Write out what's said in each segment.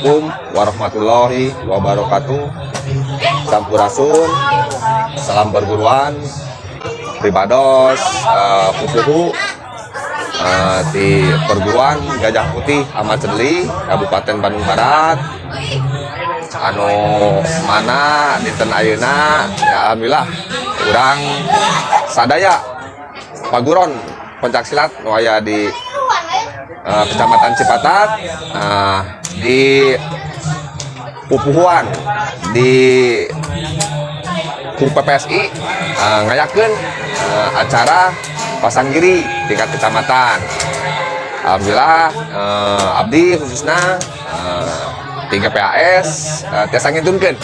Assalamualaikum warahmatullahi wabarakatuh. Sampurasun, salam perguruan, pribados, pupuhu di perguruan Gajah Putih Ahmad Cedli, Kabupaten Bandung Barat. Anu mana dinten ayeuna ya, alhamdulillah urang sadaya paguron pencak silat nu aya di Kecamatan Cipatat di pupuhuan di ku PPSI ngayakeun acara pasanggiri tingkat kecamatan. Alhamdulillah abdi khususnya di GPAS tiasa ngintunkeun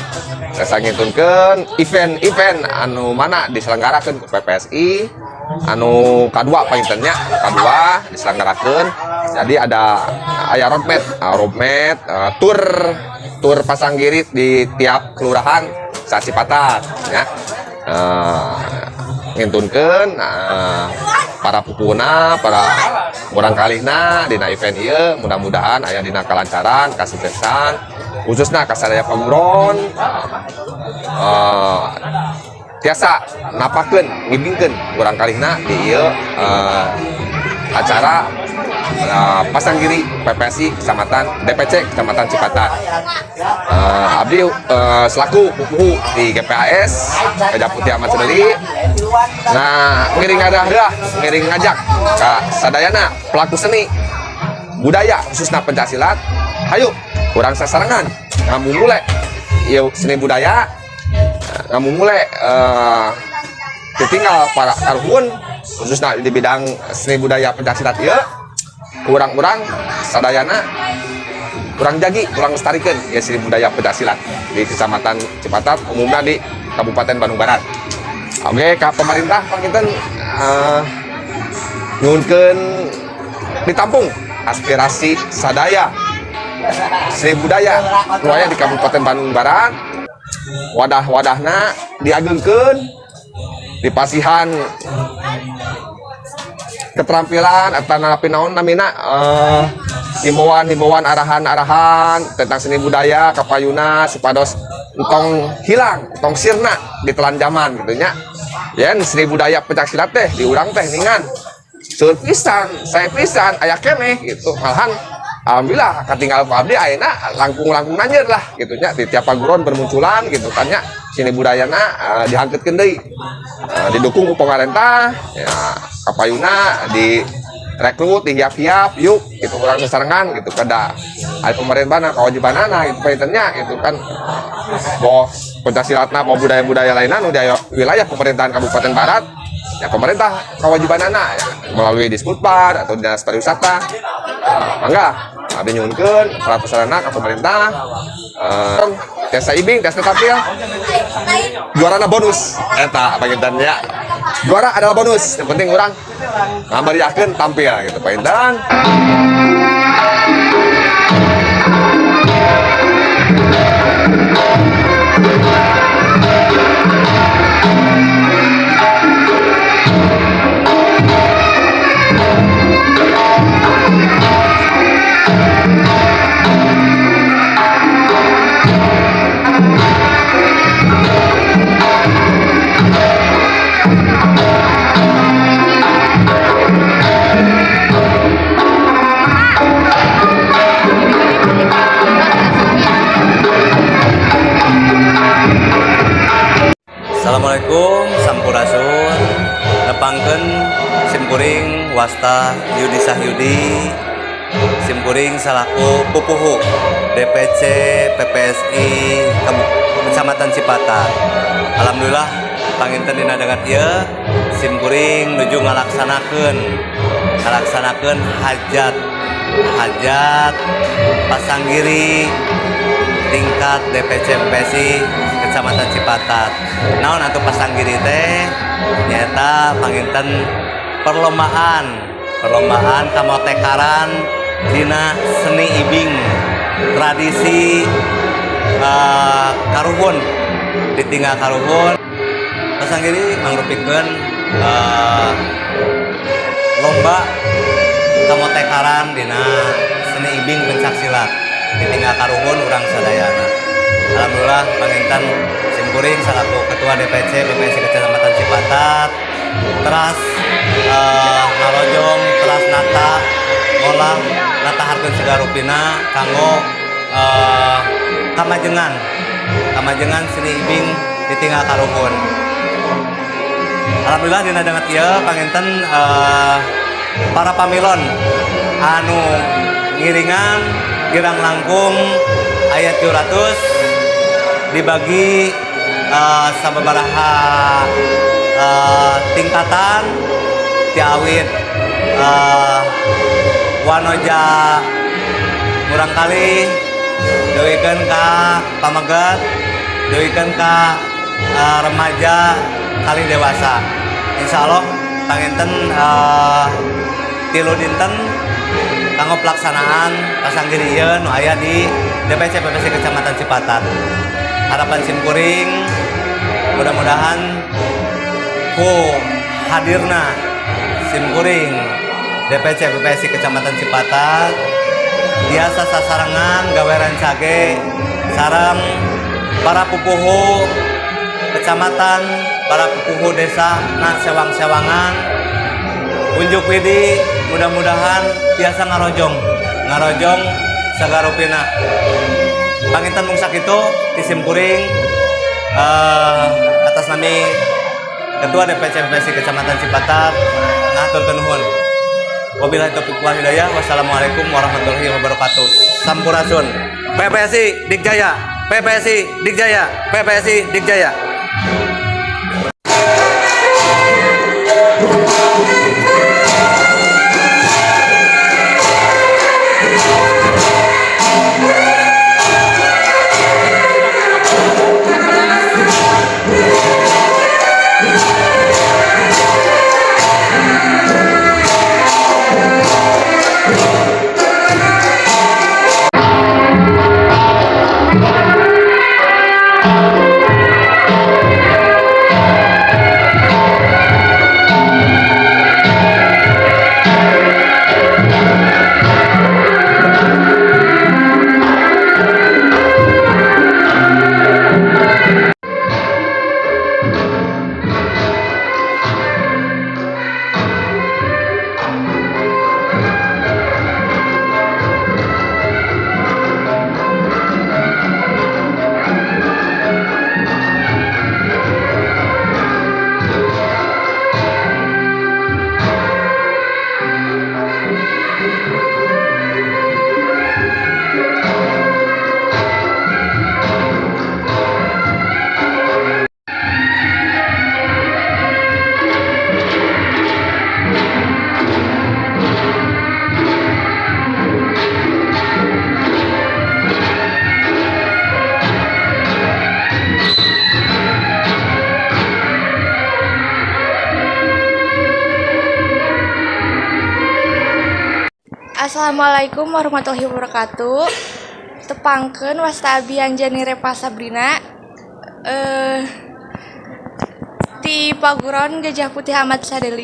event-event anu mana diselenggarakeun ku PPSI anu kadua panginten nya, anu kadua diselenggarakeun. Jadi ada aya roadmap, roadmap tur tur pasanggiri di tiap kelurahan sa Cipatat ya. Ngintunkeun para pupuhuna, para murangkalihna dina event ieu mudah-mudahan aya dina kalancaran, kasuksesan, khususna ka sadaya paguron tiasa napakeun, ngibingkeun murangkalihna di ieu acara pasanggiri PPSI Kecamatan DPC Kecamatan Cipatat. Abdi selaku pupuhu di GPAS Gajah Putih Ahmad Cedeli. Nah, ngiring ngadah, ngiring ngajak ka sadayana pelaku seni budaya khususnya pencak silat, hayu urang sasarengan ngamumule ieu seni budaya, ngamumule ditinggal para karuhun khususnya di bidang seni budaya pencak silat ieu. Urang-urang sadayana urang jagi, urang lestarikan ya seni budaya pencak silat di Kecamatan Cipatat, umumnya di Kabupaten Bandung Barat. Oke, ka pemerintah panginten nyuhunkeun ditampung aspirasi sadaya seni budaya nu aya di Kabupaten Bandung Barat, wadah-wadahna diagengkeun, dipasihan keterampilan atau napi naon namina himbauan-himbauan, arahan-arahan tentang seni budaya kapayuna supados entong hilang, entong sirna ditelan zaman gitu nya. Yen seni budaya pencak silat teh di urang teh ningan seueur pisan, saya pisan aya keneh gitu. Malahan alhamdulillah katinggal ku abdi ayeuna langkung-langkung nanjeur lah gitu nya, di tiap paguron bermunculan gitu kan nya seni budayana dihangkeutkeun deui. Didukung ku pemerintah ya, kapayuna di rekrut, dihiap-hiap yuk gitu, urang sasarengan gitu, kada aya pemerintah kewajibanana gitu panginten nya gitu kan. Bos pencak silatna mau budaya-budaya lainnya nu di wilayah pemerintahan Kabupaten Barat ya, pemerintah kewajibanana ya, melalui Disbudpar atau Dinas Pariwisata. Mangga abdi nyuhunkeun sarana ka pemerintah, tiasa ibing, tiasa tampil, juarana bonus eta panginten ya, juara adalah bonus, yang penting urang ngamariakeun tampil gitu panginten. Assalamualaikum, Sampurasun. Nepangkeun simkuring, wasta Yudi Sahyudi, simkuring salaku pupuhu DPC PPSI Kecamatan Cipatat. Alhamdulillah panginten dina danget ieu simkuring nuju ngalaksanakeun hajat hajat pasanggiri tingkat DPC PPSI Kecamatan Cipatat. Naon atuh pasanggiri teh? Nyaeta panginten perlombaan, perlombaan kamotekaran dina seni ibing tradisi karuhun, ditinggal karuhun. Pasanggiri mangrupikeun lomba kamotekaran dina seni ibing pencak silat. Ditinggal karuhun urang sadayana. Alhamdulillah, panginten simkuring selaku Ketua DPC PPSI Kecamatan Cipatat teras ngarojong, teras nata ngolah, nataharkeun sagarupina kanggo kamajengan kamajengan seni ibing ditinggal karuhun. Alhamdulillah, dina danget ieu panginten para pamilon anu ngiringan kirang langkung aya 700, dibagi sababaraha tingkatan, ti awit wanoja murangkalih dugikeun ka pameget, dugikeun ka remaja kalih dewasa. Insya Allah panginten 3 dinten kanggo pelaksanaan pasanggiri ieu nu aya di DPC PPSI Kecamatan Cipatat. Harapan simkuring, mudah-mudahan ku hadirna simkuring DPC PPSI Kecamatan Cipatat biasa sasarengan gawe rancage sareng para pupuhu kecamatan, para pupuhu desa, nah sewang-sewangan unjuk widi, mudah-mudahan biasa ngarojong ngarojong sagarupina. Panginten mung sakitu ti simkuring atas nami Ketua DPC PPSI Kecamatan Cipatat ngahaturkeun nuhun. Wabillahi taufiq wal hidayah. Wassalamualaikum warahmatullahi wabarakatuh. Sampurasun. PPSI Dikjaya, PPSI Dikjaya, PPSI Dikjaya. Assalamualaikum warahmatullahi wabarakatuh. Tepangkeun, wasta abi Anjani Repa Sabrina. Ti Paguron Gajah Putih Ahmad Sadeli.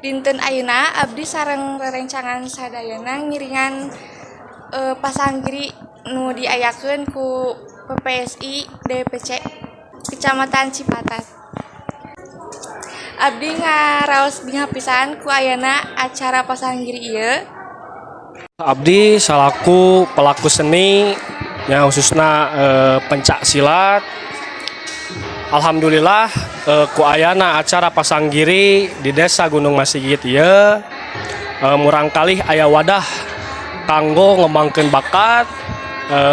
Dinten ayeuna abdi sareng rerencangan sadayana ngiringan pasanggiri nu diayakeun ku PPSI DPC Kecamatan Cipatat. Abdi ngaraos bingah pisan ku ayana acara pasanggiri ieu. Abdi salaku pelaku seni yang khususnya pencak silat. Alhamdulillah, ku ayana acara pasanggiri di Desa Gunung Masigit ieu, murangkalih aya wadah kanggo ngembangkeun bakat,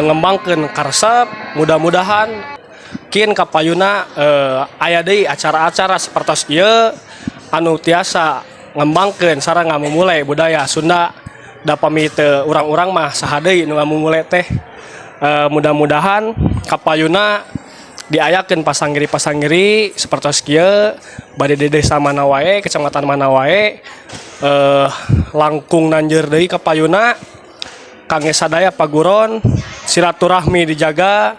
ngembangkeun karesep. Mudah-mudahan kin kapayuna aya deui acara-acara sapertos ieu anu tiasa ngembangkeun sareng ngamumule budaya Sunda, da pami teu urang-urang mah saha deui nu ngamumule teh? Mudah-mudahan kapayuna diayakeun pasanggiri-pasanggiri sapertos kieu bade di desa mana wae, kecamatan mana wae. Langkung nanjeur deui kapayuna kangge sadaya paguron, silaturahmi dijaga.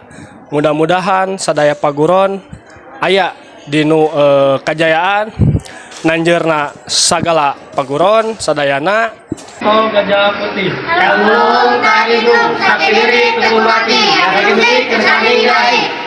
Mudah-mudahan sadaya paguron aya dinu kajayaan, nanjeurna sagala paguron sadayana. Oh, gajah putih. Embung tarindung sakti diri teu mati. Yakin diri kersane ilahi.